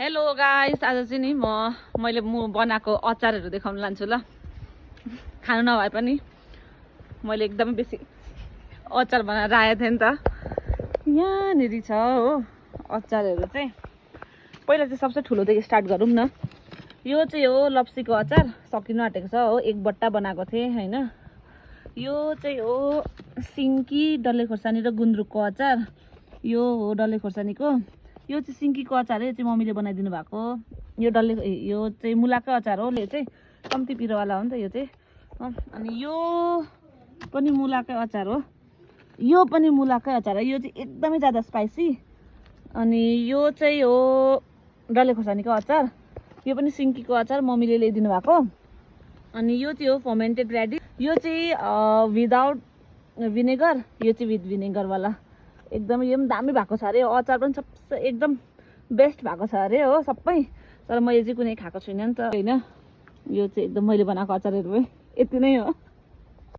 Hello guys, आज चाहिँ नि मैले बनाएको अचारहरू देखाउन लान्छु ल। खानु नभए पनि मैले एकदमै बेसी अचार बनाएर आएको थिएँ नि त। यहाँनिर छ हो अचारहरू चाहिँ। पहिला चाहिँ सबसे ठुलोदेखि स्टार्ट गरौँ न। यो चाहिँ हो लप्सीको अचार, सकिनु आँटेको छ हो। एक बट्टा बनाएको थिएँ हैन। यो चाहिँ हो सिन्की, डल्ले खोर्सानी र गुन्द्रुकको अचार। यो हो डल्ले खोर्सानीको। यो चाहिँ सिन्कीको अचार हो, यो चाहिँ मम्मीले बनाइदिनु भएको। यो चाहिँ मुलाको अचार हो। यो चाहिँ कम्ती पिरोवाला हो नि त यो चाहिँ। अनि यो पनि मुलाकै अचार हो। यो पनि मुलाकै अचार हो। यो चाहिँ एकदमै ज्यादा स्पाइसी। अनि यो चाहिँ हो डल्ले खोर्सानीको अचार। यो पनि सिन्कीको अचार मम्मीले ल्याइदिनु भएको। अनि यो चाहिँ हो फर्मेन्टेड रेडिस। यो चाहिँ विदाउट भिनेगर, यो चाहिँ विथ भिनेगरवाला। एकदमै यो पनि दामी भएको छ अरे। अचार पनि सबसे एकदम बेस्ट भएको छ अरे हो सबै। तर मैले चाहिँ कुनै खाएको छुइनँ नि त हैन। यो चाहिँ एकदम मैले बनाएको अचारहरू हो। यति नै हो।